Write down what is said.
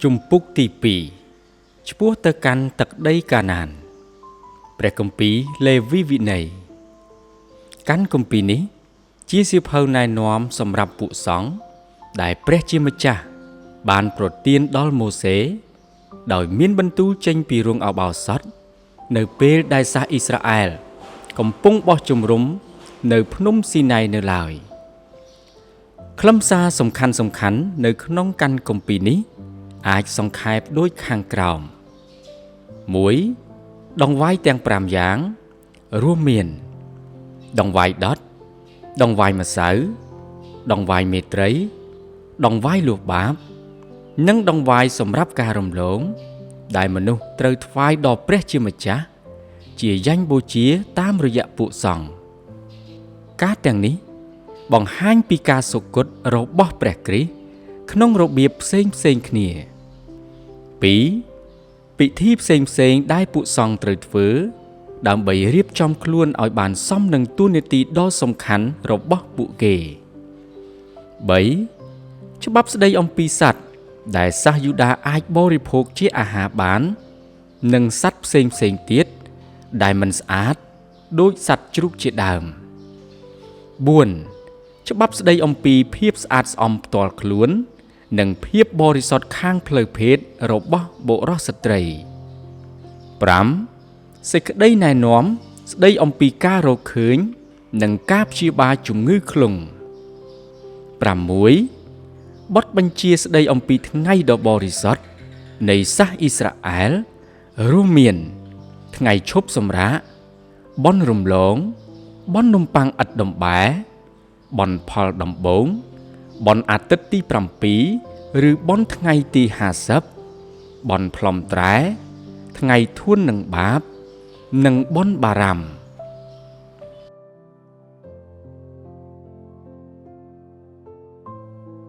ជំពូកទី2ឆ្ពោះទៅកាន់ទឹកដីកាណានព្រះគម្ពីរលេវីវិន័យកាន់គម្ពីរនេះជាសៀវភៅណែនាំសម្រាប់ពួកសង្ឃដែលព្រះជាម្ចាស់បានប្រទានដល់ម៉ូសេដោយមានបន្ទូលចេញពីរោងអបោសុតនៅពេលដែលសាសអ៊ីស្រាអែលកំពុងបោះជំរំនៅភ្នំស៊ីណៃនៅឡើយខ្លឹមសារសំខាន់ៗនៅក្នុងកាន់គម្ពីរនេះអាចសង្ខេបដូចខាងក្រោម1ដង្វាយទាំង5យ៉ាងរួមមានដង្វាយដុតដង្វាយម្សៅដង្វាយមេត្រីដង្វាយលួសបាបនិងដង្វាយសម្រាប់ការរំលងដែលមនុស្សត្រូវថ្វាយដល់ព្រះជាម្ចាស់ជាយញ្ញបូជាតាមរយៈពួកសង្ឃការទាំងនេះបង្ហាញពីការសុគតរបស់ព្រះគ្រីស្ទក្នុងរបៀបផ្សេងៗគ្នា2ពិធីផ្សេងៗដែលពួកសង្ឃត្រូវធ្វើដើម្បីរៀបចំខ្លួនឲ្យបានសមនឹងតួនាទីដ៏សំខាន់របស់ពួកគេ3ច្បាប់ស្តីអំពីសត្វដែលសាសយូដាអាចបរិភោគជាអាហារបាននិងសត្វផ្សេងៗទៀតដែលមិនស្អាតដូចសត្វជ្រូកជាដើម4ច្បាប់ស្តីអំពីភាពស្អាតស្អំផ្ទាល់ខ្លួននិងភាពបរិសុទ្ធខាងផ្លូវភេទរបស់បុរសស្ត្រី5សេចក្តីណែនាំស្តីអំពីការរកឃើញនិងការព្យាបាលជំងឺឃ្លុង6បទបញ្ជាស្តីអំពីថ្ងៃដ៏បរិសុទ្ធនៃសាសអ៊ីស្រាអែលរួមមានថ្ងៃឈប់សម្រាកបុណ្យរំលងបុណ្យនំប៉័ងឥតដំបែបុណ្យផលដំបូងបុណ្យអាទិត្យទី7ឬបុណ្យថ្ងៃទី50បុណ្យផ្លុំត្រែថ្ងៃធួននឹងបាបនិងបុណ្យបារំ